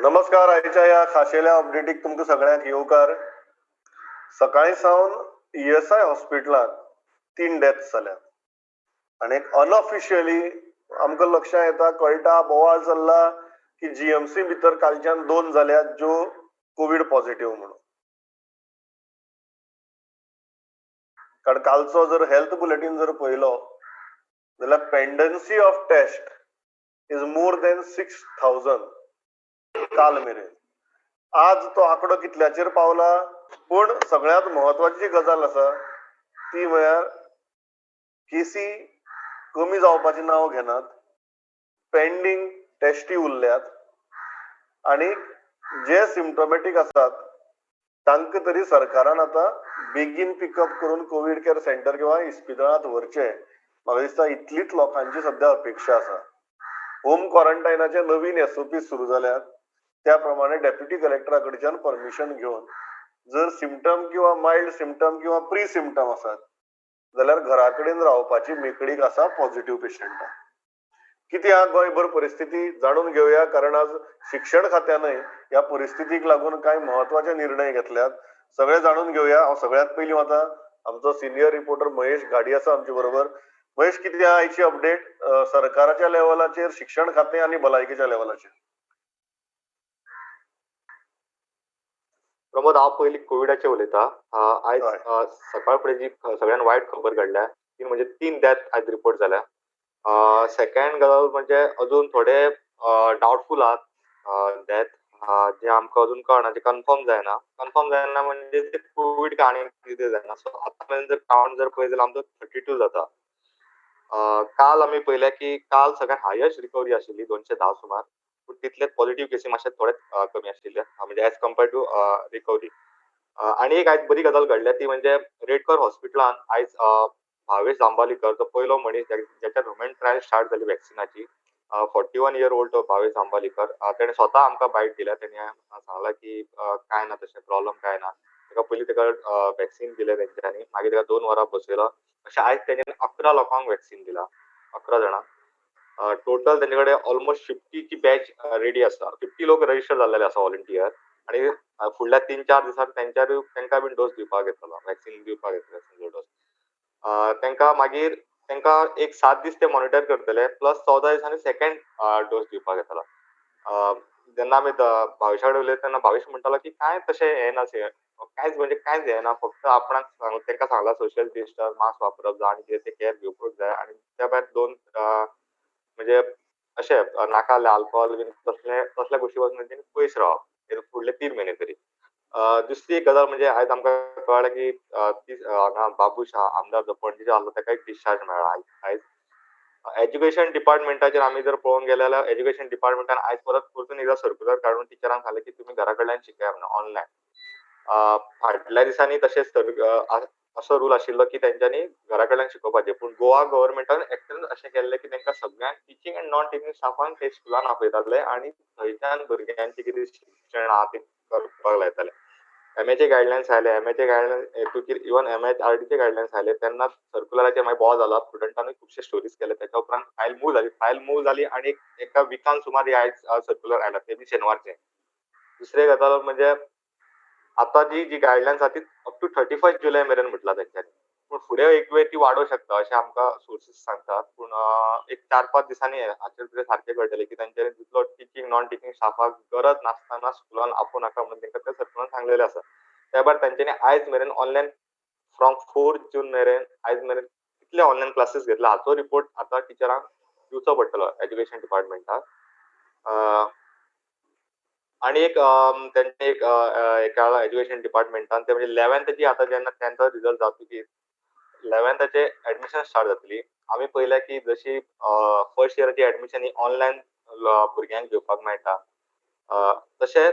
नमस्कार, आयच्या ह्या खाशेल्या अपडेटीक तुमकां सगळ्यांक येवकार. सकाळी सावन ESI हॉस्पिटलांत 3 डेथ्स जाल्यात आनी अनऑफिशियली आमकां लक्षां येता, कळटा, बोवाळ चल्ला की GMC भितर कालच्यान 2 जाल्यात ज्यो कोवीड पॉझिटिव्ह म्हणून. कारण कालचो जर हेल्थ बुलेटीन जर पळयलो जाल्यार pendency of test is more than 6,000 काल मेरेन. आज तो आंकडो कितल्याचेर पावला? पूण सगळ्यांत म्हत्वाची गजाल आसा ती म्हळ्यार केसी कमी जावपाचें नांव घेनात, पेंडींग टेस्टी उरल्यात आनी जे सिम्टोमॅटीक आसात तांकां तरी सरकारान आतां बेगीन पिकअप करून कोवीड केअर सेंटर किंवा इस्पितळांत व्हरचें. म्हाका दिसता इतलीच लोकांची सद्या अपेक्षा आसा. होम क्वॉरंटायनाचे नवीन SOP सुरू जाल्यात, त्या प्रमाणे डेप्युटी कलेक्टरा कडच्यान परमिशन घेवन जर सिमटम किंवा मायल्ड सिमटम किंवा प्री सिमटम आसात जाल्यार घरा कडेन रावपाची मेकळीक आसा पॉझिटिव्ह पेशंटाक. कितें आहा गोंयभर परिस्थिती जाणून घेवया, कारण आज शिक्षण खात्यानय ह्या परिस्थितीक लागून कांय म्हत्वाचे निर्णय घेतल्यात. सगळे जाणून घेवया. हांव सगळ्यांत पयलीं वता, आमचो सिनियर रिपोर्टर महेश घाडी आसा आमचे बरोबर. महेश, कितें आहा आयची अपडेट सरकाराच्या लेवलाचेर, शिक्षण खातें आनी भलायकेच्या लेवलाचेर? प्रमोद, हांव पयलीं कोविडाचेर उलयता. आयज सकाळ फुडें जी सगळ्यान वायट खबर घडल्या ती म्हणजे 3 डेथ आयज रिपोर्ट जाल्या. सेकंड गजाल म्हणजे अजून थोडे डावटफूल आहात डेथ, जे आमकां अजून कळना, जे कन्फर्म जायना. कन्फर्म जायना म्हणजे ते कोवीड का आनी कितें जायना. सो आतां मेरेन जर कावंट जर पळयत जाल्यार आमचो 32 जाता. काल आमी पळयलें की काल सगळ्यात हायस्ट रिकवरी आशिल्ली 210 सुमार, पूण तितले पॉझिटिव्ह केसी मातशे थोडे कमी आशिल्ले, म्हणजे एज कम्पेर्ड टू रिकवरी. आनी एक आयज बरी गजाल घडल्या ती म्हणजे रेडकर हॉस्पिटलान आयज भावेश जांबालीकर, जो पयलो मनीस ज्याच्या ह्युमन ट्रायल स्टार्ट जाली वॅक्सिनाची, 41 इयर ओल्ड भावेश जांबालीकर, तेणें स्वता आमकां बायट दिल्या. तेणें सांगलां की कांय ना, तशें प्रॉब्लम कांय ना. ताका पयलीं ताका वॅक्सिन दिलें तेंच्यांनी, मागीर ताका 2 वरां बसयलो. अशें आयज तेंच्यांनी 11 लोकांक वॅक्सिन दिला, 11 जाणांक. टोटल तेंचे कडेन ऑलमोस्ट 50ची बॅच रेडी आसा. 50 लोक रजिस्टर जाल्लेले आसा व्हॉलंटियर, आनी फुडल्या 3-4 दिसांक तेंकां बीन डोस दिवपाक येतलो, वॅक्सिन दिवपाक येतलो, वॅक्सिनचो डोस. तेंकां मागीर तेंकां एक 7 दीस ते मॉनिटर करतले, प्लस 14 दिसांनी सेकंड डोस दिवपाक येतलो. जेन्ना आमी भावेशा कडेन उलयता तेन्ना भावेश म्हणटालो की कांय तशें हें ना, कांयच म्हणजे कांयच हें ना, फक्त आपणाक तेंकां सांगलां सोशल डिस्टन्स, मास्क वापरप जाय आनी कितें तें केअर घेवपाक जाय, आनी त्या भायर 2 म्हणजे अशें नाका जाल्लें आल्कोहोल बीन तसल्या गोश्टी पासून तेंच्यांनी पयस रावप फुडले 3 म्हयने तरी. दुसरी एक गजाल म्हणजे आयज आमकां कळ्ळें की हांगा बाबूश आमदार जो पणजेचो आसलो ताका एक डिस्चार्ज मेळ्ळा आयज. एज्युकेशन डिपार्टमेंटाचेर आमी जर पळोवंक गेले जाल्यार एज्युकेशन डिपार्टमेंटान आयज परत परतून एकदां सर्क्युलर काडून टिचरांक सांगलें की तुमी घरा कडल्यान शिकया म्हणून ऑनलायन. फाटल्या दिसांनी तशेंच असो रूल आशिल्लो की तेंच्यांनी घरा कडल्यान शिकोवपाचें, पूण गोवा गव्हर्मेंटान एकट्यान अशें केल्लें की तांकां सगळ्यांक टिचींग आनी नॉन टिचींग स्टाफांक ते स्कुलान आपयताले आनी थंयच्यान भुरग्यांचें कितें शिक्षण आहा तें करपाक लायताले. MHA guidelines आयले, MHA guidelines हेतूकीर इवन MHRDचे गायडलायन्स आयले तेन्ना सर्क्युलराचेर मागीर बोवाळ जाला, स्टुडंटानूय खुबशे स्टोरीज केले. तेच्या उपरांत फायल मूव जाली, फायल मूव जाली आनी एका विकान सुमार हे आयज सर्क्युलर आयला, ते बी शेनवारचें. दुसरी गजाल म्हणजे आतां जी जी गायडलायन्स आहा ती अप टू 31 जुलय मेरेन म्हटलां तेंच्यांनी, पूण फुडें एक वेळ ती वाडोवंक शकता अशें आमकां सोर्सीस सांगतात. पूण एक 4-5 दिसांनी हाचेर कितें सारकें कळटलें की तेंच्यांनी जितलो टिचींग नॉन टिचींग स्टाफाक गरज नासतना स्कुलान आपोवं नाका म्हणून तेंकां तें सर्कुलरान सांगलेलें आसा. त्या भायर तेंच्यांनी आयज मेरेन ऑनलायन फ्रॉम 4 जून मेरेन आयज मेरेन कितले ऑनलायन क्लासीस घेतला हाचो रिपोर्ट आतां टिचरांक दिवचो पडटलो एज्युकेशन डिपार्टमेंटाक. आनी एक तेंचे एक एका एज्युकेशन डिपार्टमेंटान ते म्हणजे 11थाची आतां जेन्ना 10थाचो रिजल्ट जातकीर 11थाचे एडमिशन स्टार्ट जातली. आमी पळयलें की जशी फर्स्ट इयराची एडमिशन ही ऑनलायन भुरग्यांक घेवपाक मेळटा, तशें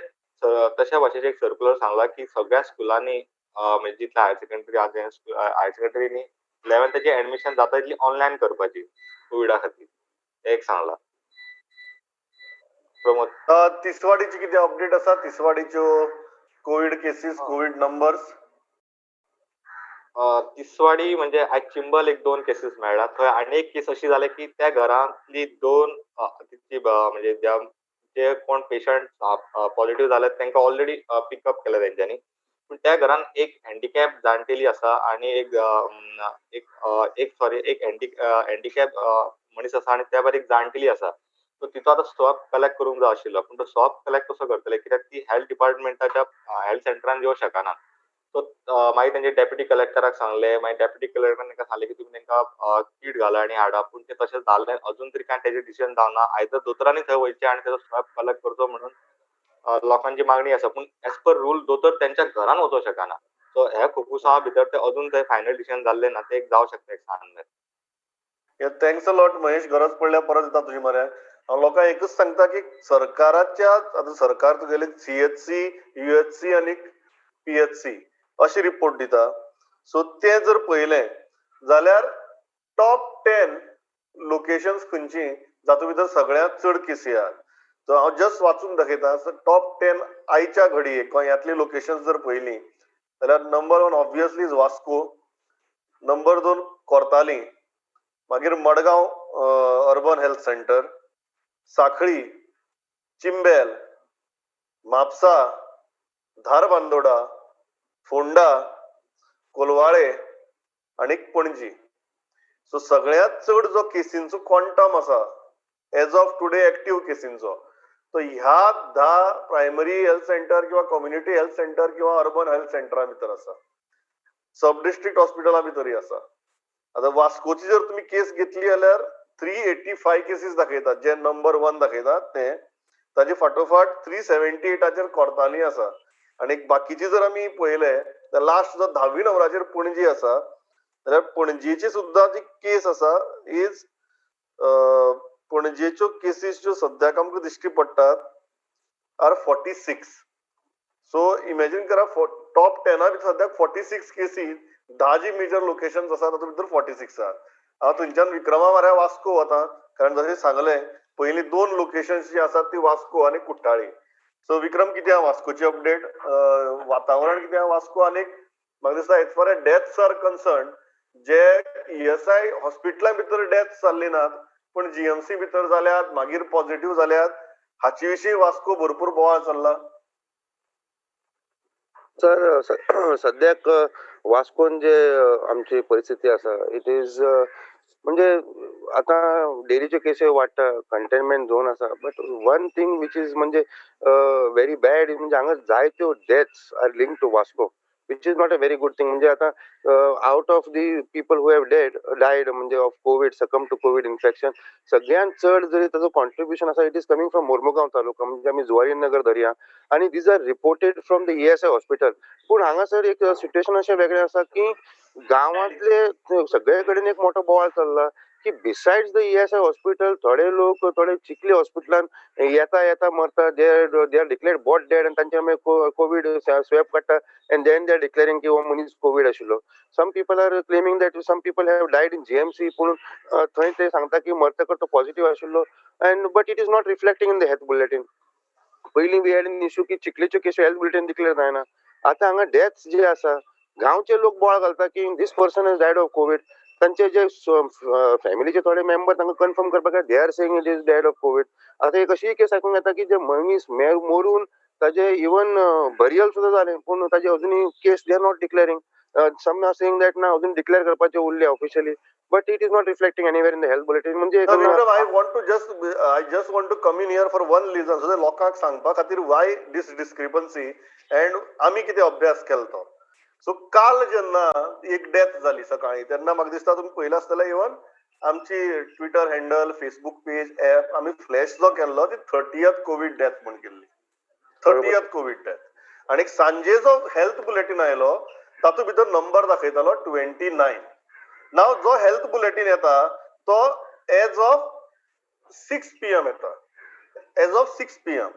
तशा भाशेचें एक सर्क्युलर सांगलां की सगळ्या स्कुलांनी म्हणजे जितले हायर सेकंडरी आहा हायर सेकंडरीनी 11थाची एडमिशन जाता तितली ऑनलायन करपाची कोविडा खातीर, एक सांगलां. प्रमोद, तिसवाडीची कितें अपडेट आसा? तिसवाडीच्यो Covid cases, Covid numbers? Tiswadi म्हणजे आयज चिंबल एक 2 केसीस मेळ्ळा थंय, आनी एक केस अशी जाली की त्या घरांतली 2 तिची म्हणजे ज्या जे कोण पेशंट पॉझिटिव्ह जाले तांकां ऑलरेडी पिकअप केले तेंच्यांनी. पूण त्या घरान एक हँडिकॅप जाणटेली आसा आनी एक एक एक सॉरी एक हँडिकॅप मनीस आसा आनी त्या भायर एक जाणटेली आसा. सो तिचो आतां स्वॉब कलेक्ट करूंक जाय आशिल्लो, पूण तो स्वॉब कलेक्ट कसो करतले कित्याक ती हेल्थ डिपार्टमेंटाच्या हेल्थ सेंटरान येवंक शकना. सो मागीर तेंचे डेप्युटी कलेक्टराक सांगलें, मागीर डेप्युटी कलेक्टरान तांकां सांगलें की तुमी तांकां कीट घाला आनी हाडा, पूण तें तशें जालें अजून तरी कांय तेजें डिसिजन जावना. आयदर दोतोरांनी थंय वयचें आनी तेजो स्वॉब कलेक्ट करचो म्हणून लोकांची मागणी आसा, पूण एज पर रूल दोतोर तेंच्या घरान वचोंक शकना. सो ह्या खुबूसां भितर ते अजून थंय फायनल डिसिजन जाल्लें ना, तें एक जावं शकता एक सांग. Thanks a lot Mahesh, गरज पडल्यार परत येता तुजे म्हऱ्यान. हांव लोकांक एकूच सांगता की सरकाराच्या आतां सरकार तुगेले CHC, UHC आनी PHC अशी रिपोर्ट दिता. सो ते जर पळयलें जाल्यार टॉप 10 लोकेशन्स खंयची जातूंत भितर सगळ्यांत चड केसी आहात. सो हांव जस्ट वाचून दाखयता. टॉप 10 आयच्या घडयेक गोंयांतली लोकेशन्स जर पळयलीं जाल्यार number 1 obviously is Vasco, number 2 Cortalim, मागीर Madgaon urban health centre, Sanquelim, Chimbel, Mapusa, Dharbandora, Ponda, Colvale आनी पणजी. सो सगळ्यांत चड जो केसींचो क्वॉन्टम आसा एज ऑफ टुडे एक्टीव केसींचो, तो ह्या 10 प्रायमरी हेल्थ सेंटर किंवा कम्युनिटी हेल्थ सेंटर किंवा अर्बन हेल्थ सेंटरा भितर आसा, सब डिस्ट्रिक्ट हॉस्पिटला भितरय आसा. आतां वास्कोची जर तुमी केस घेतली जाल्यार 385 केसीस दाखयतात, जे नंबर 1 दाखयतात ते, ताजे फाटोफाट 378 कोर्ताली आसा. आनी बाकीची जर आमी पळयले जाल्यार लास्ट जो 10वी नंबराचेर पणजी आसा, जाल्यार पणजेची सुद्दां जी केस आसा is पणजेच्यो केसीस ज्यो सद्याक आमकां दिश्टी पडटात आर 46. सो इमॅजीन करा, टॉप 10 भितर सद्याक 46 केसी, 10 जी मेजर लोकेशन्स आसा तातूंत भितर 46 आहा. हांव थंयच्यान विक्रमा म्हऱ्या वास्को वता, कारण जशें सांगलें पयलीं 2 लोकेशन्स जी आसात ती वास्को आनी कुठ्ठाळी. सो विक्रम, कितें आहा वास्कोची अपडेट, वातावरण कितें आहा वास्को, आनी म्हाका दिसता as far as deaths are concern J ESI हॉस्पिटला भितर डेथ्स जाल्ली नात पूण GMC भितर जाल्यात, मागीर पॉझिटिव्ह जाल्यात, हाचे विशीं वास्को भरपूर बोवाळ चल्ला. सर, सद्याक वास्कोन जे आमची परिस्थिती आसा it is म्हणजे आतां डेलीच्यो केसी वाडटा, कंटेनमेंट झोन आसा, but one thing which is म्हणजे व्हेरी बॅड म्हणजे हांगा जायत्यो deaths are link to Vasco, which is not a very good thing. म्हणजे आतां out of the people who have died म्हणजे of COVID, succumb to COVID infection, सगळ्यांत चड जरी ताजो कॉन्ट्रिब्युशन आसा it is coming from Mormugao taluka, म्हणजे आमी जुवारी नगर धरया, आनी these are reported from the ESI hospital. पूण हांगासर एक सिट्युएशन अशें वेगळें आसा की गांवांतले सगळे कडेन एक मोठो बोवाळ चल्ला की बिसायड्स the ESI hospital थोडे लोक थोडे चिखली हॉस्पिटलान येता येता मरता, they are declared brought dead आनी तांचे मागीर कोवीड स्वॅब काडटा and then they are declaring की हो मनीस कोवीड आशिल्लो. Some people are claiming that some people have died in GMC, पूण थंय ते सांगता की मरतकर तो पॉझिटिव्ह आशिल्लो, and but it is not reflecting in the health bulletin. पयलीं we had an issue की चिखलेच्यो केसी हेल्थ बुलेटीन डिक्लेअर जायना. आतां हांगा डेथ्स जे आसा गांवचे लोक बोवाळ घालता की this person has died of COVID. तांचे जे फॅमिलीचे थोडे मेंबर तांकां कन्फर्म करपाक they are saying it is dead of COVID. आतां एक अशी केस आयकूंक येता की जे मनीस मरून ताजे इवन बरियल सुद्दां जालें, पूण ताजे अजुनूय case they are not declaring. Some are saying that ना अजून डिक्लेअर करपाचे उरले officially, but it is not reflecting anywhere in the health bulletin. म्हणजे I just want to come in here for one reason, so लोकांक सांगपा खातीर Y दीस discrepancy and आमी कितें अभ्यास केलो तो. सो काल जेन्ना एक डेथ जाली सकाळी तेन्ना म्हाका दिसता तुमी पळयलां आसतलें, इवन आमची Twitter handle, Facebook page, app आमी फ्लॅश जो केल्लो ती 30th Covid death म्हण केल्ली, 30th Covid death. आनी सांजे जो हेल्थ बुलेटीन आयलो तातूंत भितर नंबर दाखयतालो 29. नाव जो हेल्थ बुलेटीन येता तो एज ऑफ 6 PM येता, as of 6 PM.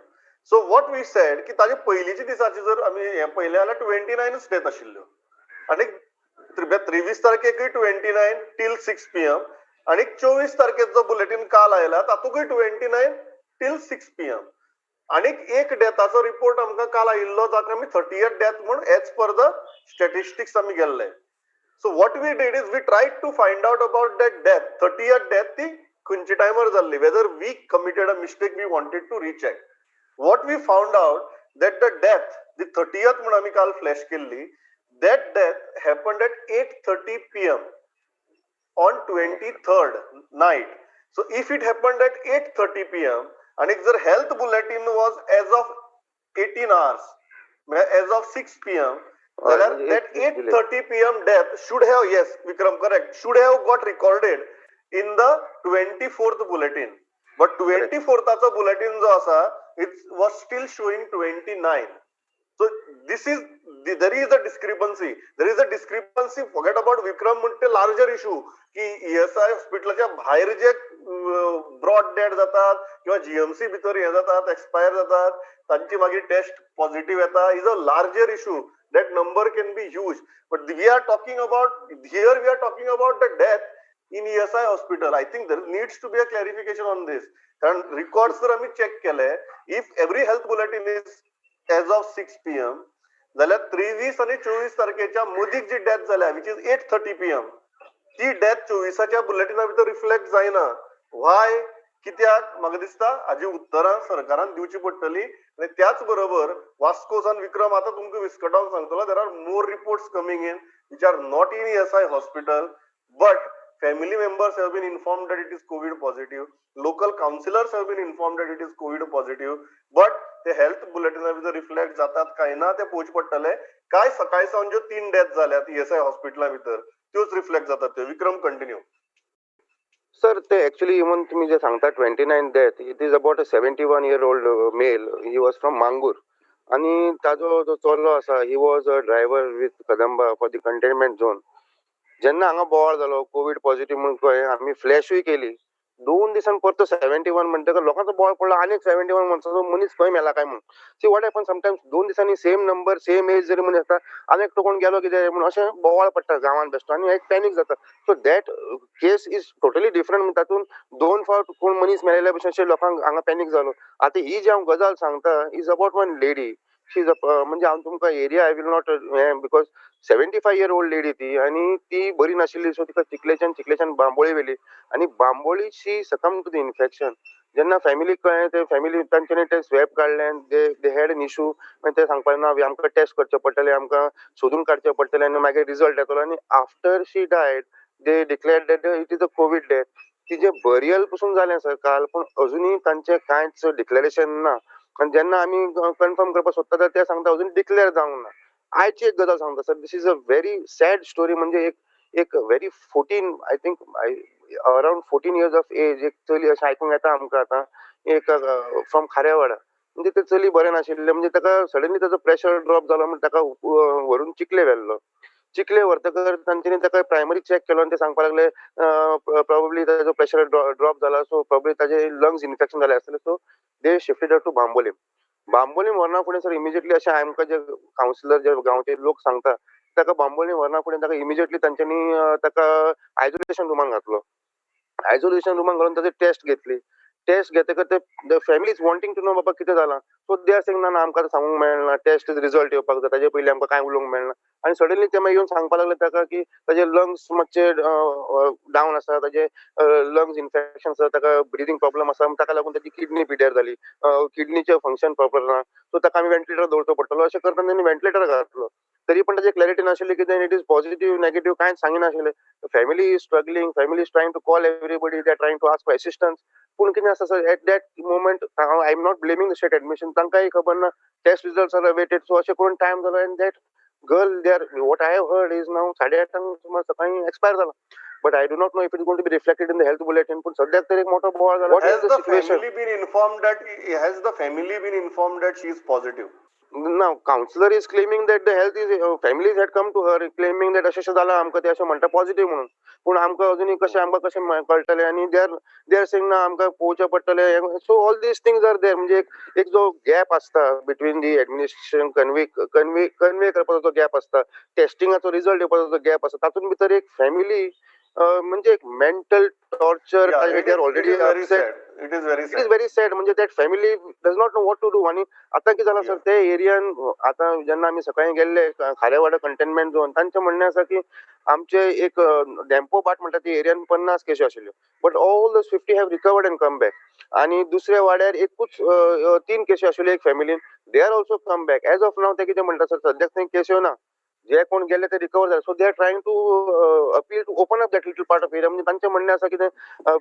So what we said की ताजे पयलींच्या दिसाची जर आमी हें पळयलें जाल्यार 29 डेथ आशिल्ल्यो, आनी 23 तारखेकूय 29 टील 6 PM, आनी 24 तारखेक जो बुलेटीन काल आयला तातूंकय 29 टील 6 PM. आनी एक डेथाचो रिपोर्ट आमकां काल आयिल्लो जाका आमी 30th death म्हूण एज पर the statistics आमी गेल्ले. So what we did is we tried to find out about that death, 30th death ती खंयच्या टायमार जाल्ली, whether we committed a mistake, we wanted to recheck. What we found out that the death, the 30th म्हूण आमी काल flash केल्ली, that death happened at 8:30 PM on 23rd night. So if it happened at 8:30 PM आणि जर health bulletin was as of 18 hours, as of 6 PM, जाल्यार that 8:30 PM death should have, yes Vikram correct, should have got recorded in the 24th bulletin. But 24थाचो bulletin जो आसा, it was still showing 29. So this is, there is a discrepancy. There is a discrepancy. Forget about Vikram म्हणटे larger issue की ESI हॉस्पिटलाच्या भायर जे brought dead जातात किंवा GMC भितर हे जातात, एक्सपायर जातात, तांची मागीर टेस्ट पॉझिटिव्ह येता, is a larger issue. That number can be huge. But we are talking about here, we are talking about the death in ESI hospital. I think there needs to be a clarification on this. कारण records जर आमी check केले, if every health bulletin is as of 6 PM, जाल्यार 23 आनी 24 तारखेच्या मदीं जी death जाल्या, which is 8:30 PM, ती डेथ 24च्या बुलेटिना भितर रिफ्लेक्ट जायना. व्हाय, कित्याक, म्हाका दिसता हाजी उत्तरां सरकारान दिवची पडटली. आनी त्याच बरोबर वास्को सावन विक्रम आतां तुमकां विस्कटावन सांगतलो, there are more reports coming in which are not in ESI hospital, but family members have been informed that it is COVID positive. Local councillors have been informed that it is COVID positive. But ते health बुलेटिना भितर reflect जातात काय ना ते पळोवचें पडटलें. काय सकाळी सावन ज्यो 3 डेथ जाल्यात ESI हॉस्पिटला भितर त्योच रिफ्लेक्ट जातात त्यो. विक्रम कंटिन्यू. सर, ते एक्चुअली इवन तुम्ही जे सांगता 29 death, it is about a 71 year old male. He was from Mangur आणि ताजो जो चलो आसा, he was a driver with Kadamba for the containment zone. जेन्ना हांगा बोवाळ जालो कोवीड पॉझिटिव्ह म्हणून कळ्ळें, आमी फ्लॅशूय केली. 2 दिसान परतो 71 म्हणटकर लोकांचो बोवाळ पडलो, आनीक 71 मनशाचो मनीस खंय मेला काय म्हणून. सी what happen sometimes, 2 दिसांनी सेम नंबर सेम एज जरी मनीस आसता, आनी एकटो कोण गेलो कितें म्हणून अशें बोवाळ पडटा गांवांत बेश्टो आनी एक पॅनीक जाता. So that case is totally different. तातूंत 2 फावट कोण मनीस मेलेल्या भशेन अशें लोकांक हांगा पॅनीक जालो. आतां ही जी हांव गजाल सांगता is about one lady. She is म्हणजे हांव तुमकां area I will not हें, because 75 year old lady ती, आनी ती बरी नाशिल्ली. सो तिका चिखलेच्यान बांबोळी व्हेली आनी Bambolim she succumb to the infection. जेन्ना फॅमिलीक कळ्ळें, ते फॅमिली तांच्यांनी ते स्वॅब काडले, they had an issue. मागीर ते सांगपाक ना, आमकां टेस्ट करचे पडटले, आमकां सोदून काडचें पडटलें आनी मागीर रिजल्ट येतलो. आनी after she died they declared that it is a COVID death. तिजें बरियल पसून जालें सर काल, पूण अजुनूय तांचें कांयच डिक्लेरेशन ना. आनी जेन्ना आमी कन्फर्म करपाक सोदता ते सांगता अजून डिक्लेर जावंक ना. आयची एक गजाल सांगता sir, this is a very sad story. म्हणजे एक very 14, I think around 14 years of age एक चली अशें आयकूंक येता आमकां आतां, एक फ्रॉम खारेवाडा. म्हणजे ते चली बरें नाशिल्लें, म्हणजे ताका सडनली ताचो प्रेशर ड्रॉप जालो म्हण ताका व्हरून चिखले व्हेल्लो. चिखले व्हरतकर तांच्यांनी ताका प्रायमरी चॅक केलो आनी ते सांगपाक लागले प्रॉब्ली ताजो प्रेशर ड्रॉप जाला, सो प्रॉब्ली ताजे लंग्स इन्फेक्शन जालें आसतलें. So they shifted to Bambolim. Bambolim व्हरना फुडें सर इमिजिएटली अशें आमकां जे कावन्सिलर जे गांवचे लोक सांगता, ताका बांबोलीम व्हरना फुडें ताका इमिजिएटली तांच्यांनी ताका आयसोलेशन रुमान घातलो. आयसोलेशन रुमान घालून ताजी टेस्ट घेतली. टेस्ट घेतकर ते the family is wanting to know बाबा कितें जालां. सो they are saying ना ना आमकां सांगूंक मेळना, टेस्ट रिजल्ट येवपाक जाय, ताजे पयलीं आमकां कांय उलोवंक मेळना. आनी सडनली ते मागीर येवन सांगपाक लागले ताका की ताजे लंग्स मातशे डावन आसा, ताजे लंग्स इन्फेक्शन आसा, ताका ब्रिदींग प्रॉब्लम आसा, ताका लागून ताजी किडनी पिड्यार जाली, किडनीचें फंक्शन प्रॉपर ना, सो ताका आमी वेंटिलेटर दवरचो पडटलो. अशें करतना तांणी वेंटिलेटर घातलो. तरी पण ताजी क्लॅरिटी नाशिल्ली की it is positive negative कांयच सांगिनाशिल्लें. Family is struggling, family is trying to call everybody, they are trying to ask for assistance. पूण कितें आसा sir, at that moment I am not blaming the state administration, तांकांय खबर ना, test results are awaited. So अशें करून time जालो and that girl there, what I have heard is now 8:30 सुमार सकाळी एक्सपायर जाला. But I do not know if it is going to be reflected in the health bulletin. पूण सद्याक तरी एक मोठो बोवाळ जाला. What is Has the the situation? family been informed that has the family been informed that she is positive? Now, counselor is claiming that the health is families had come to her claiming that अशें अशें जालां आमकां, ते अशें म्हणटा positive म्हणून. पूण आमकां अजुनूय कशें आमकां कशें कळटलें? आनी they are saying ना आमकां पळोवचें पडटलें. So all these things are there. म्हणजे एक जो गॅप आसता between the administration, convey convey convey करपाचो जो गॅप आसता, टेस्टिंगाचो रिजल्ट येवपाचो जो गॅप आसता, तातूंत भितर एक फॅमिली म्हणजे एक mental torture. They are already upset. It is very it is very sad. म्हणजे that family does not know what to do. आनी आतां कितें जालां सर, ते एरियान आतां जेन्ना आमी सकाळीं गेल्ले खारेवाडो कंटेनमेंट झोन, तांचें म्हणणें आसा की आमचे एक धेंपो भाट म्हणटा ती एरियान 50 केशी आशिल्ल्यो, but all those 50 have recovered and come back. आनी दुसऱ्या वाड्यार एकूच 3 केशी आशिल्ल्यो एक फॅमिलीन, they are also come back. As of now ते कितें म्हणटा सर, सद्याक थंय केश्यो ना, जे कोण गेले ते रिकवर जाले. So they are trying to appeal to open up that little part of area. म्हणजे तांचें म्हणणें आसा कितें,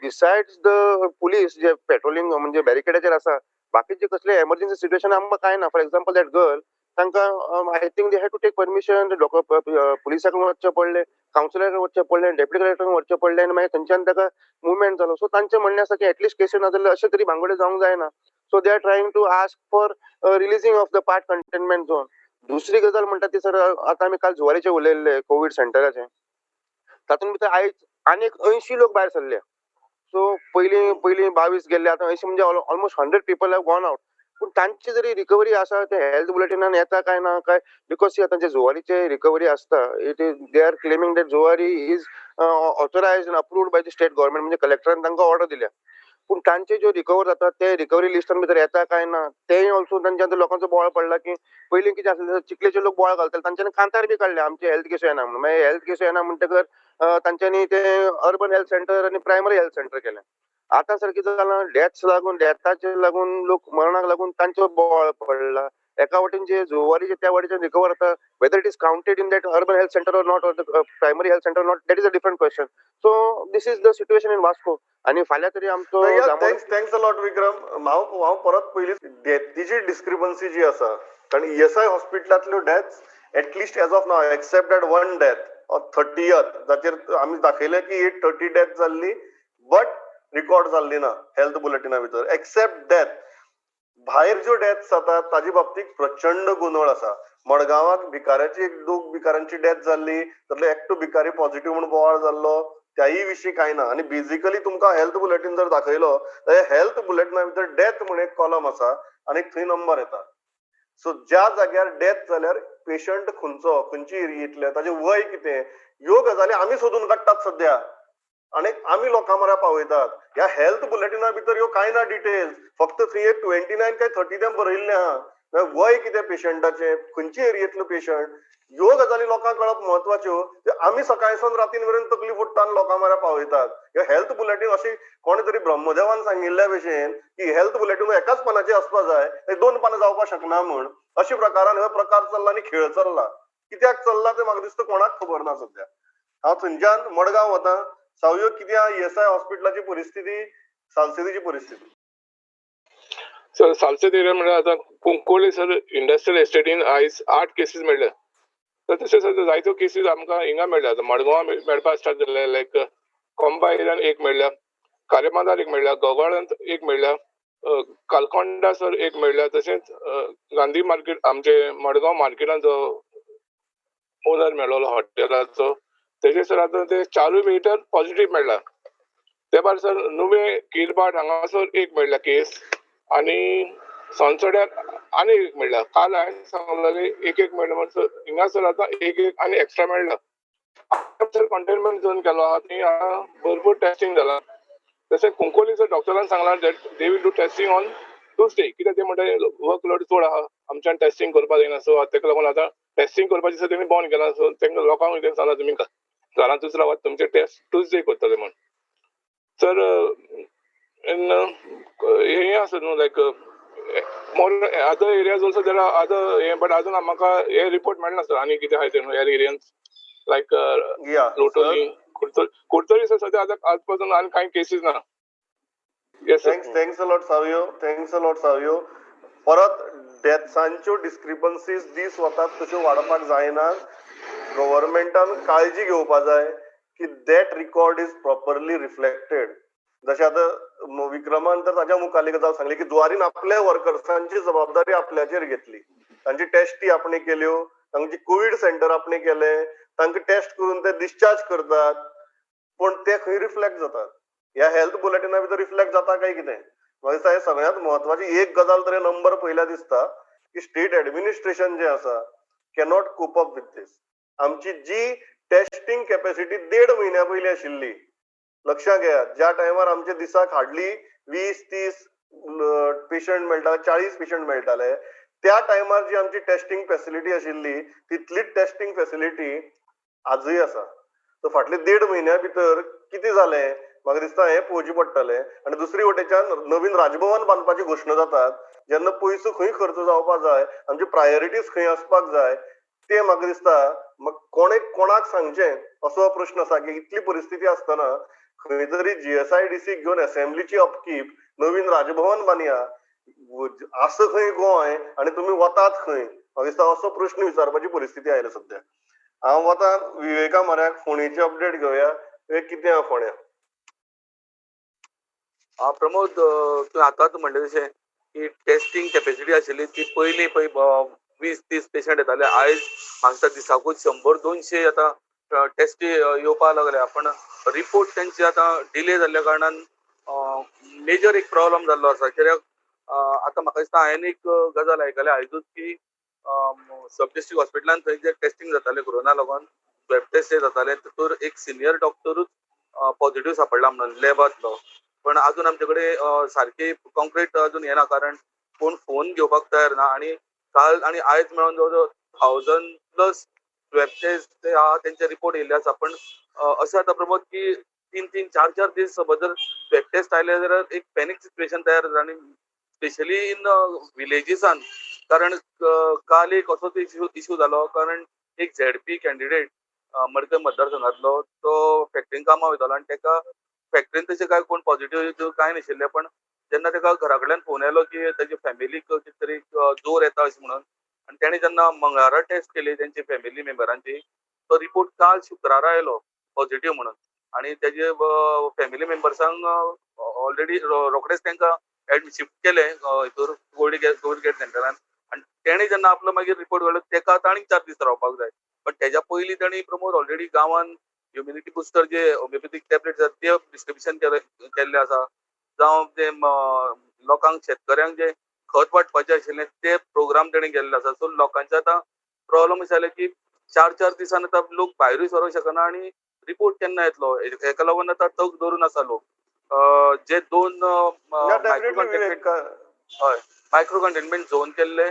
besides the police J patrolling म्हणजे बॅरिकेडाचेर आसा, बाकीचे कसले एमर्जन्सी सिट्युएशन आमकां कांय ना. फॉर एक्झाम्पल that girl, तांकां I think they had to take permission, पुलिसा कडेन वचचें पडलें, कावन्सिलरा कडेन वचचें पडलें, डेप्युटी कलेक्टर कडेन वचचें पडलें आनी मागीर थंयच्यान ताका मुवमेंट जालो. सो तांचें म्हणणें आसा की एटलिस्ट केसी ना जाल्यार अशें तरी भांगडे जावंक जायना. So they are trying to ask for releasing of the part containment zone. दुसरी गजाल म्हणटा ती सर, आतां आमी काल जुवारीचे उलयल्ले कोवीड सेंटराचे, तातूंत भितर आयज आनीक 80 लोक भायर सरले. सो पयलीं पयलीं 22 गेल्ले, आतां 80, म्हणजे almost 100 people have gone out. पूण तांची जरी रिकवरी आसा ते हेल्थ बुलेटिनान येता काय ना काय, because आतां जे जुवारीचे रिकवरी आसता, it is they are claiming that Zuari is authorised and approved by the state government, म्हणजे कलेक्टरान तांकां ऑर्डर दिल्या. पूण तांचे ज्यो रिकवर जातात ते रिकवरी लिस्टान भितर येता काय ना तेय ऑल्सो तांच्या आतां लोकांचो बोवाळ पडला की पयलीं कितें आसलें, चिखलेचे लोक बोवाळ घालताले, तांच्यांनी कांतार बी काडले आमचे हेल्थ केस येना म्हणून. मागीर हेल्थ केस येना म्हणटकर तांच्यांनी ते अर्बन हेल्थ सेंटर आनी प्रायमरी हेल्थ सेंटर केलें. आतां सर कितें जालां, डेथ्स लागून, डेथाचे लागून लोक मरणाक लागून तांचो बोवाळ पडला. एका वटेन जे जुवारीचे त्या वटेच्यान रिकवर जाता, whether it is counted in that urban health centre or not, or the primary health centre not, that is a different question. So this is the situation in Vasco. आनी फाल्यां तरी आमचो thanks thanks a lot Vikram. हांव हांव परत पयलीं डेथीची discrepancy जी आसा, कारण ESI हॉस्पिटलांतल्यो deaths at least as of now except that one death of 30th जाचेर आमी दाखयलें की एक 30 डेथ जाल्ली बट रिकॉर्ड जाल्ली ना हेल्थ बुलेटिना भितर. एक्सेप्ट डेथ भायर ज्यो डेथ्स जातात ताजे बाबतीत प्रचंड गोंदळ आसा. मडगांवाक भिकाऱ्याची एक दोग भिकाऱ्यांची डेथ जाल्ली, तातलो एकटो भिकारी पॉझिटिव्ह म्हूण बोवाळ जाल्लो, त्याही विशीं कांय ना. आनी बेजिकली तुमकां हेल्थ बुलेटीन जर दाखयलो जाल्यार हेल्थ बुलेटिना भितर डेथ म्हूण एक कॉलम आसा आनी थंय नंबर येता. सो ज्या जाग्यार डेथ जाल्यार पेशंट खंयचो, खंयची एरियेंतले, ताजें वय कितें, ह्यो गजाली आमी सोदून काडटात सद्या आनी आमी लोकां म्हऱ्या पावयतात. ह्या हेल्थ बुलेटिना भितर ह्यो कांय ना डिटेल्स, फक्त थंय एक 29 काय 30 तें बरयल्लें आहा. वय कितें पेशंटाचें, खंयचे एरियेंतलो पेशंट, ह्यो गजाली लोकांक कळप म्हत्वाच्यो. त्यो आमी सकाळी सावन रातीन मेरेन तकली फोडटा आनी लोकां म्हऱ्या पावयतात. ह्यो हेल्थ बुलेटीन अशी कोणे तरी ब्रह्मदेवान सांगिल्ल्या भशेन की हेल्थ बुलेटीन एकाच पानाचेर आसपा जाय, ते 2 पानां जावपाक शकना म्हूण, अशे प्रकारान हो प्रकार चल्ला आनी खेळ चल्ला. कित्याक चल्ला तें म्हाका दिसता कोणाक खबर ना सद्या. हांव थंयच्यान मडगांव वता. सावयो, कितें आहा ईएसआय हॉस्पिटलाची परिस्थिती, सालसेतीची परिस्थिती? सर सालसेत एरिया म्हणल्यार आतां कुंकळ्ळी सर इंडस्ट्रियल एस्टेटीन आयज 8 केसीस मेळ्ळे. तर तशें सर जायत्यो केसीस आमकां हिंगा मेळ्ळ्या, आतां मडगांवां मेळपाक स्टार्ट जाले, लायक कोंबा एरियान 1 मेळ्ळ्या, खारेबांदार 1 मेळ्ळ्या, गोगाळांत 1 मेळ्ळ्या, कालकोंडा सर 1 मेळ्ळ्या, तशेंच गांधी मार्केट आमचे मडगांव मार्केटान जो ओनर मेळ्ळो हॉटेलाचो तेजे सर आतां ते 4 मीटर पॉझिटीव मेळ्ळा. ते भायर सर नुवें किरबाट हांगासर 1 मेळ्ळ्या केस आनी सोनसड्यार आनी 1 मेळ्ळा. काल हांवें सांगलें 1-1 मेळ्ळा म्हण सर हिंगा सर आतां 1-1 आनी एक्स्ट्रा मेळ्ळा. सर कंटेनमेंट झोन केलो आहा थंय भरपूर टेस्टिंग जाला. तशें कुंकळ्ळी सर डॉक्टरान सांगलां that they will do testing on Tuesday, कित्याक ते म्हणटा वर्क लोड चड आहा आमच्यान टेस्टिंग करपाक जायना. सो ताका लागून आतां टेस्टिंग करपाचें सर तेणी बंद केलां. सो तांकां लोकांक कितें सांगलां तुमी घरांतूच रावात, तुमचे टेस्ट ट्युजडे करतले म्हण. सर हें आसा न्हू like more other areas also there are other हें, बट अजून म्हाका हे रिपोर्ट मेळना सर आनी कितें आहा तें न्हू हेर एरियन्स लायक लोटोली, कुडतरी सर सद्या आतां आज पासून आनी कांय केसीस ना. Yes sir. Thanks a lot Savio, thanks a lot Savio. परत डेथ्सांच्यो डिस्क्रिपन्सीज दीस वतात तश्यो वाडपाक जायना. गव्हर्मेंटान काळजी घेवपा जाय की that record is properly reflected. जशें आतां विक्रमान तर ताज्या मुखारली गजाल सांगली की जुवारीन आपल्या वर्कर्सांची जबाबदारी आपल्याचेर घेतली, तांची टेस्टी आपणे केल्यो, तांची कोवीड सेंटर आपणे केलें, तांकां टेस्ट करून ते डिस्चार्ज करतात, पूण ते खंय रिफ्लेक्ट जातात ह्या हेल्थ बुलेटिना भितर रिफ्लेक्ट जाता काय कितें? म्हाका दिसता हें सगळ्यांत म्हत्वाची एक गजाल तरी नंबर पयल्या दिसता की स्टेट एडमिनिस्ट्रेशन जें आसा cannot cope up with this. आमची जी टेस्ट टेस्टिंग कॅपॅसिटी 1.5 म्हयन्या पयलीं आशिल्ली. लक्षात घेयात, ज्या टायमार आमच्या दिसाक हार्डली 20-30 पेशंट मेळटाले, 40 पेशंट मेळटाले, त्या टायमार जी आमची टेस्टिंग फॅसिलिटी आशिल्ली तितलीच टेस्टिंग फॅसिलिटी आजूय आसा. सो फाटले 1.5 म्हयन्या भितर कितें जालें म्हाका दिसता हें पळोवचें पडटलें. आनी दुसरी वटेच्यान नवीन राजभवन बांदपाची घोशणा जातात जेन्ना पयसो खंय खर्च जावपाक जाय, आमची प्रायोरिटीज खंय आसपाक जाय ते म्हाका दिसता मग कोणे कोणाक सांगचें असो प्रश्न आसा की इतली परिस्थिती आसतना खंय तरी GSIDC घेवन असेंब्लीची अपकीप, नवीन राजभवन बांदया, आसा खंय गोंय आनी तुमी वतात खंय, म्हाका दिसता असो प्रश्न विचारपाची परिस्थिती आयल्या सद्या. हांव वता विवेका म्हऱ्याक, फोंडेची अपडेट घेवया. विवेक, कितें आहा फोंड्या? प्रमोद, तूं आतांच म्हणलें तशें की टेस्टिंग कॅपॅसिटी आशिल्ली ती पयलीं पळय 20-30 पेशंट येताले, आयज म्हाका दिसाकूच 100-200 आतां टेस्टी येवपाक लागल्या. पण रिपोर्ट तेंचे आतां डिले जाल्ल्या कारणान मेजर एक प्रॉब्लम जाल्लो आसा. कित्याक आतां म्हाका दिसता हांवें एक गजाल आयकल्या आयजूच की सब डिस्ट्रिक्ट हॉस्पिटलान थंय जे टेस्टिंग जाताले कोरोना लागून स्वॅब टेस्ट जाताले तर एक सिनियर डॉक्टरूच पॉझिटिव्ह सापडला म्हणून लॅबांतलो. पण अजून आमचे कडेन सारकी कॉन्क्रीट अजून येना, कारण कोण फोन घेवपाक तयार ना. आनी काल आनी आयज मेळून जवळ जवळ 1000+ स्वॅब टेस्ट ते आहा तेंचे रिपोर्ट येयल्ले आसा. पण अशें जाता प्रमोद की 3-3, 4-4 दीस समज जर स्वॅब टेस्ट आयले जाल्यार एक पॅनीक सिट्युएशन तयार जाता, आनी स्पेशली इन विलेजीसान. कारण काल एक असोच इशू जालो, कारण एक ZP candidate Madkai मतदारसंघातलो तो फॅक्टरीन कामां वयतालो आनी तेका फॅक्टरीन तशें काय कोण पॉझिटिव्ह कांय नाशिल्लें. पण जेन्ना तेका घरा कडल्यान फोन आयलो की तेजे फॅमिलीक कितें तरी जोर येता अशें म्हणून, आनी तेणें जेन्ना मंगळारा टेस्ट केली तेंची फॅमिली मेंबरांची, तो रिपोर्ट काल शुक्रारा आयलो पॉझिटिव्ह म्हणून. आनी तेजे फॅमिली मेंबर्सांक ऑलरेडी रोखडेच तांकां शिफ्ट केलें हितूर कोविड केअर सेंटरान. आनी तेणें जेन्ना आपलो मागीर रिपोर्ट काडलो तेका आतां आनीक 4 दीस रावपाक जाय. पण तेज्या पयलीं तेणी प्रमोद ऑलरेडी गांवान ह्युमिनिटी बुस्टर जे होमिओपॅथीक टॅबलेट्स आसात ते डिस्ट्रिब्युशन केल्ले आसा, जावं ते लोकांक शेतकऱ्यांक जे खत वांटपाचें आशिल्लें ते प्रोग्राम तेणें केल्ले आसा. सो लोकांचे आतां प्रॉब्लम अशें जालें की 4-4 दिसान आतां लोक भायरूय सरोंक शकना आनी रिपोर्ट केन्ना येतलो हेका लागून आतां तग धरून आसा लोक. जे 2 हय मायक्रो कंटेनमेंट झोन केल्ले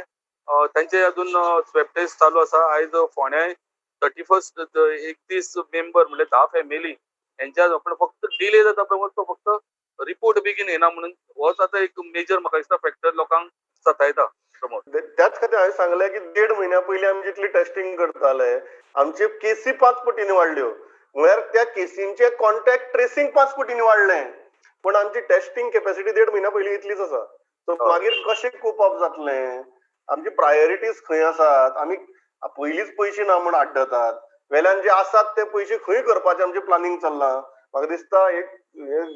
तांचे अजून स्वॅब टेस्ट चालू आसा. आयज फोंड्याय 31 मेंबर म्हणजे 10 फॅमिली हेंच्या आपण फक्त डिले जाता प्रमोद, तो फक्त रिपोर्ट बेगीन येना म्हणून होच आतां एक मेजर म्हाका दिसता फॅक्टर लोकांक सतायता प्रमोद. त्याच खातीर हांवें सांगलें की 1.5 म्हयन्या पयलीं आमी जितली टेस्टिंग करताले आमच्यो केसी 5 पटींनी वाडल्यो, म्हळ्यार त्या केसींचे कॉन्टॅक्ट ट्रेसींग 5 पटींनी वाडलें, पण आमची टेस्टिंग कॅपॅसिटी 1.5 म्हयन्या पयलीं इतलीच आसा. सो मागीर कशें कोप अप जातलें, आमची प्रायोरिटीज खंय आसात, आमी पयलींच पयशे ना म्हूण आड्डतात, वेल्यान जे आसात ते पयशे खंय करपाचें आमचें प्लॅनिंग चल्लां. म्हाका दिसता एक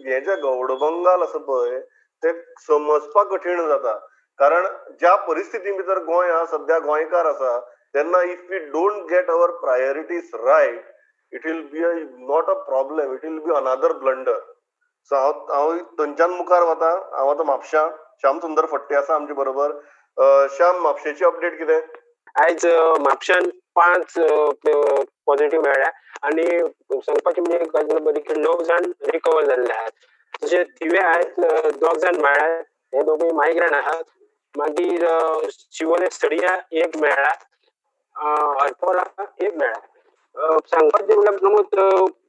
हें जें गौडबंगाल आसा पळय तें समजपाक कठीण जाता, कारण ज्या परिस्थिती भितर गोंय आसा सद्या, गोंयकार आसा, तेन्ना if we don't get our priorities right it will be a not a problem, it will be another blunder. So हांव थंयच्यान मुखार वता. हांव आतां म्हापश्यां, श्याम सुंदर फट्टे आसा आमचे बरोबर. श्याम, म्हापशेची अपडेट कितें? आयज म्हापश्यान 5 पॉझिटिव्ह मेळ्ळ्या आनी सांगपाचें म्हणजे गजाल बरी की 9 जाण रिकवर जाल्ले आहात. तशें थिवे आयज 2 जाण मेळ्ळ्या, हे दोगूय मायग्रंट आहात. मागीर शिवोले सडिया 1 मेळ्ळा, हरपोरा 1 मेळ्ळा. सांगपाचें म्हणल्यार प्रमोद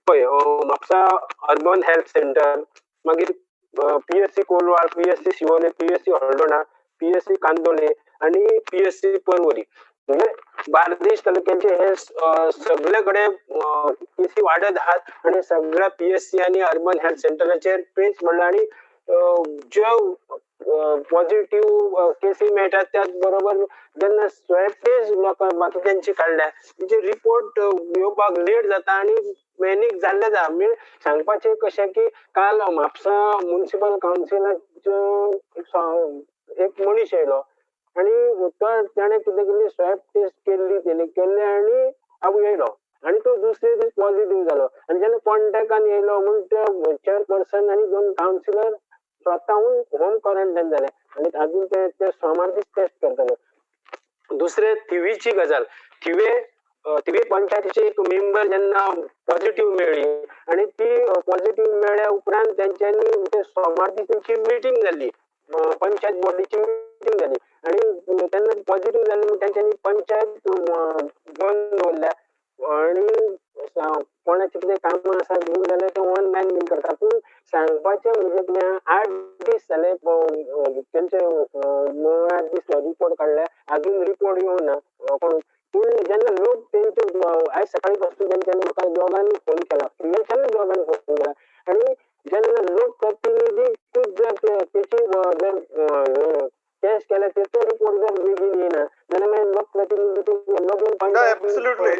पळय म्हापसा अर्बन हेल्थ सेंटर, मागीर PSC Colvale, PSC Siolim, PSC Aldona, PSC Candolim आनी PSC Porvorim. म्हणजे बार्देश तालुक्याचे हे सगळे कडेन केसी वाडत आहात आनी सगळ्या PSC आनी अर्बन हेल्थ सेंटराचेर पेच म्हणला आनी ज्यो पॉझिटिव्ह केसी मेळटात त्याच बरोबर जेन्ना स्वॅब टेस्ट लोकांक बाकीच्यांची काडल्या तेंचे रिपोर्ट येवपाक लेट जाता आनी पॅनीक जाल्ले जाता. म्हणजे सांगपाचें कशें की काल म्हापसा म्युनिसिपल कावन्सिलाचो एक मनीस येयलो आनी तो ताणें कितें केली स्वॅब टेस्ट केल्ली तेणी केल्ले आनी आपूण येयलो आनी तो दुसरे दीस पॉझिटिव्ह जालो. आनी जेन्ना कॉन्टेक्टान येयलो म्हूण ते चेअरपर्सन आनी 2 कावन्सिलर स्वताहून होम क्वॉरंटायन जाले आनी अजून ते सोमार दीस टेस्ट करतले. दुसरे थिवीची गजाल, थिवे थिवी पंचायतीची एक मेंबर जेन्ना पॉझिटिव्ह मेळ्ळी आनी ती पॉझिटिव्ह मेळ्ळ्या उपरांत तेंच्यांनी सोमार दीस तेंची मिटींग जाली, पंचायत बॉडीची मिटींग जाली आनी तेन्ना पॉझिटिव्ह जाली म्हण तेंच्यांनी पंचायत बंद दवरल्या आनी कोणाचें कितें कामां आसा बीन जाल्यार ते ऑनलायन बीन करता. पूण सांगपाचें म्हणजे कितें, 8 दीस जाले तेंचे मंगळार दीस रिपोर्ट काडले, आजून रिपोर्ट येवना कोण. पूण जेन्ना लोक तेंचे आयज सकाळी पासून तेंच्यांनी म्हाका दोगांनी फोन केला, फिमेल्सांनी दोगांनी फोन केला आनी जेन्ना लोक प्रतिनिधी जर तेची जर टेस्ट केल्या तेचो रिपोर्ट जर बेगीन येयना जाल्यार मागीर लोक प्रतिनिधी लोक एब्सोल्युटली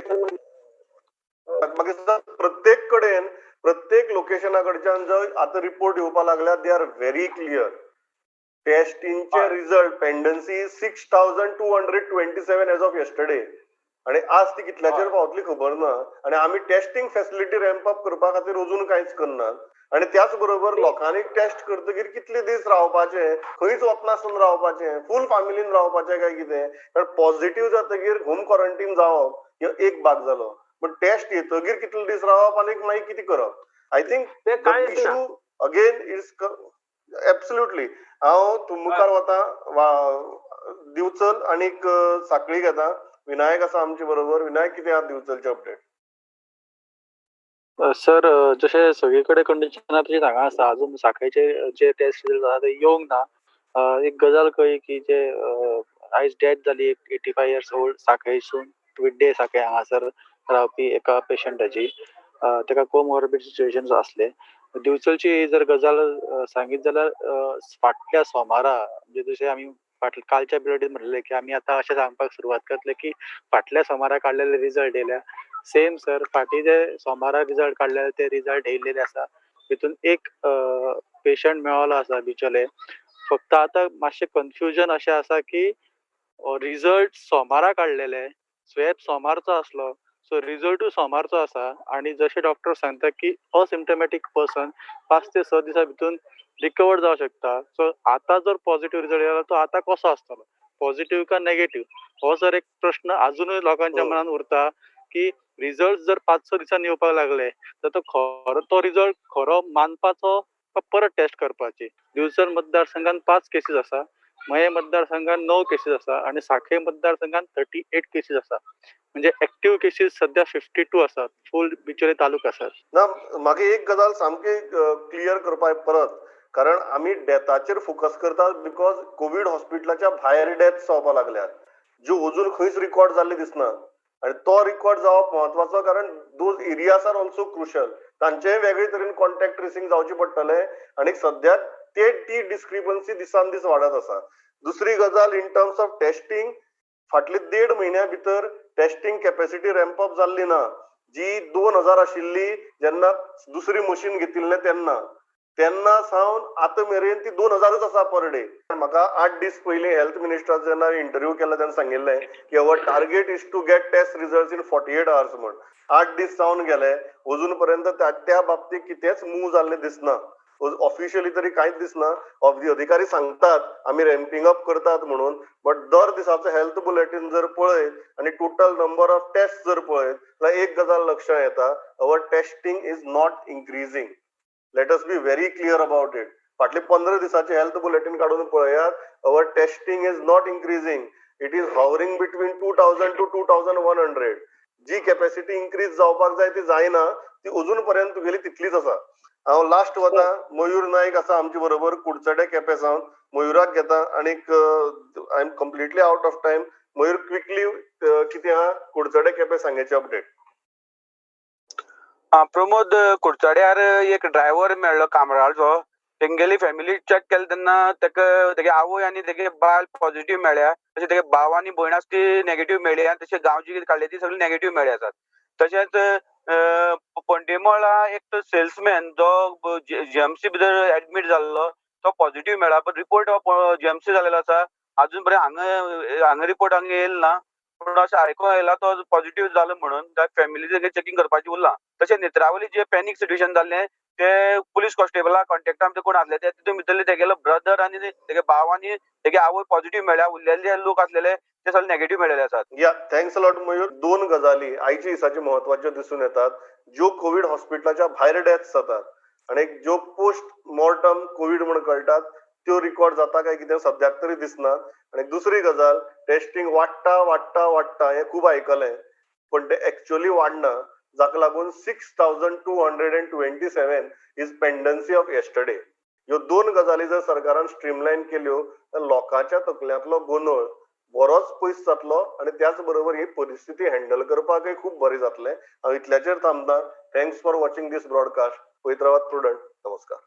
मागीर प्रत्येक कडेन प्रत्येक लोकेशना कडच्यान जर आतां रिपोर्ट येवपा लागल्या, they are very clear. टेस्टिंगचे result pendency 6227 as of yesterday आनी आज ती कितल्याचेर पावतली खबर ना. आनी आमी टेस्टिंग फॅसिलिटी रॅम्प अप करपा खातीर अजून कांयच करनात. आनी त्याच बरोबर लोकांनी टेस्ट करतकीर कितले दीस रावपाचे, खंयच वचनासतना रावपाचें, फूल फॅमिलीन रावपाचें काय कितें, कारण पॉझिटिव्ह जातकीर होम क्वॉरंटीन जावप ह्यो एक भाग जालो, पण टेस्ट येतकीर कितले दीस रावप आनी मागीर कितें करप. I think issue again is absolutely. हांव मुखार वता, दिवचल आनीक साखळी घेता. विनायक आसा आमचे बरोबर. विनायक, कितें आहा दिवचलचे अपडेट? सर, जशें सगळे कडेन कंडिशन आसा तशें हांगा आसा. अजून साखळेचे जे टेस्ट रिजल्ट आसा ते येवंक ना. एक गजाल कळ्ळी की जे आयज डेथ जाली एक 85 इयर्स ओल्ड साखळेसून, विड्डे साखळे हांगासर रावपी एका पेशंटाची, ताका कोमॉर्बिड सिच्युएशन आसले. दिवचलची जर गजाल सांगीत जाल्यार फाटल्या सोमारा, म्हणजे जशें आमी कालच्या पिरियडीन म्हणलें की आमी आतां अशें सांगपाक सुरवात करतले की फाटल्या सोमारा काडलेले रिजल्ट येयल्या. सेम सर, फाटीं जे सोमारा रिजल्ट काडलेले ते रिजल्ट येयल्लेले आसा. तितून एक पेशंट मेळोलो आसा बिचोले. फक्त आतां मातशें कन्फ्युजन अशें आसा की रिजल्ट सोमारा काडलेले, स्वॅब सोमारचो आसलो, सो रिजल्टूय सोमारचो आसा. आनी जशें डॉक्टर सांगता की असिम्टमॅटीक पर्सन 5 ते 6 दिसां भितून रिकवर जावं शकता. सो आतां जर पॉझिटिव्ह रिजल्ट येयला तो आतां कसो आसतलो, पॉझिटिव्ह काय नेगेटिव्ह, हो सर एक प्रश्न आजुनूय लोकांच्या मनान उरता की रिजल्ट जर 5-6 दिसांनी येवपाक लागले तर तो खरो तो रिजल्ट खरो मानपाचो का परत टेस्ट करपाची. दिवचल मतदारसंघात 5 केसीस आसा, मये मतदारसंघात 9 केसीस आसा आनी साखळे मतदारसंघात 38 केसीस आसा. म्हणजे एक्टिव्ह केसीस सध्या 52 आसात फूल बिचोले तालुका सर. ना, म्हाका एक गजाल सामकी क्लियर करपाक परत, कारण आमी डेथाचेर फोकस करतात because Covid हॉस्पिटलाच्या भायर डेथ जावपाक लागल्यात ज्यो अजून खंयच रिकॉर्ड जाल्ले दिसना. आनी तो रिकॉर्ड जावप म्हत्वाचो, कारण those areas are also crucial. तांचेय वेगळे तरेन कॉन्टॅक्ट ट्रेसिंग जावचें पडटलें आनी सद्याक ते ती डिस्क्रिपन्सी दिसान दीस वाडत आसा. दुसरी गजाल इन टर्म्स ऑफ टेस्टिंग, फाटले 1.5 म्हयन्या भितर टेस्टिंग कॅपॅसिटी रॅम्प अप जाल्ली ना. जी 2000 आशिल्ली जेन्ना दुसरी मशीन घेतिल्लें तेन्ना, तेन्ना सावन आतां मेरेन ती 2000च आसा पर डे. म्हाका 8 दीस पयलीं हेल्थ मिनिस्टर जेन्ना इंटरव्यू केला तेन्ना सांगिल्लें की our target is to get test result in 48 hours म्हण. 8 दीस जावन गेले, अजून पर्यंत त्या बाबतीत कितेंच मूव जाल्लें दिसना. ऑफिशियली तरी कांयच दिसना. अधिकारी सांगतात आमी रॅम्पिंग अप करतात म्हणून, बट दर दिसाचो हेल्थ बुलेटीन जर पळयत आनी टोटल नंबर ऑफ टेस्ट जर पळयत जाल्यार एक गजाल लक्षात येता, our testing is not increasing. Let us be very clear about it. फाटले 15 दिसाचे हेल्थ बुलेटीन काडून पळयात, our testing is not increasing. It is hovering between 2000 to 2100. Ji capacity increase जावपाक जाय ती जायना, ती अजून पर्यंत तुगेली तितलीच आसा. हांव लास्ट वता, मयूर नायक आसा आमचे बरोबर कुडचडे केपें सावन. मयुराक घेता आनीक I am completely out of time. Mayur, quickly कितें आहा कुडचडे केपें सांगेचे अपडेट? प्रमोद, कुडचड्यार एक ड्रायव्हर मेळ्ळो कामराळचो. तेंगेली फॅमिली चॅक केली तेन्ना तेका तेगे आवय आनी तेगे बायल पॉझिटिव्ह मेळ्ळ्या, तशें तेगे भाव आनी भयण आसा ती नेगेटिव्ह मेळ्ळी आनी तशें गांवची काडली ती सगळी नेगेटिव्ह मेळ्ळी आसात. तशेंच पंडेमळा एक सेल्समॅन जो जीएमसी भितर एडमीट जाल्लो तो पॉझिटिव्ह मेळ्ळा, पण रिपोर्ट जीएमसी जालेलो आसा. अजून पर्यंत हांगा हांगा रिपोर्ट हांगा येयला ना, पूण अशें आयकूंक आयला तो पॉझिटिव्ह जालो म्हणून. फॅमिली चॅकिंग करपाचें उरलां. तशें नेत्रावली जे पॅनीक सिट्युएशन जाल्लें ते पुलीस कॉन्स्टेबला कॉन्टेक्टान ते कोण आसले ते तितून भितरले तेगेलो ब्रदर आनी तेगे भाव आनी तेगे आवय पॉझिटिव्ह मेळ्ळ्या, उरलेले लोक आसलेले ते सगळे नेगेटिव्ह मेळ्ळेले आसात. या, thanks a lot मयूर. दोन गजाली आयच्या दिसाच्यो म्हत्वाच्यो दिसून येतात, ज्यो कोवीड हॉस्पिटलाच्या भायर डेथ्स जातात आनी ज्यो पोस्ट मॉर्टम कोवीड म्हण कळटात त्यो रिकॉर्ड जाता काय कितें सद्याक तरी दिसना. आनी दुसरी गजाल, टेस्टिंग वाडटा वाडटा वाडटा हें खूब आयकलें, पण ते एक्च्युअली वाडना, जाका लागून 6227 is pendency of yesterday. ह्यो दोन गजाली जर सरकारान स्ट्रीमलायन केल्यो तर लोकांच्या तकल्यांतलो गोंदळ बरोच पयस जातलो आनी त्याच बरोबर ही परिस्थिती हँडल करपाकय खूब बरें जातलें. हांव इतल्याचेर थांबता. Thanks for watching this broadcast. पळयत रावात प्रुडंट. नमस्कार.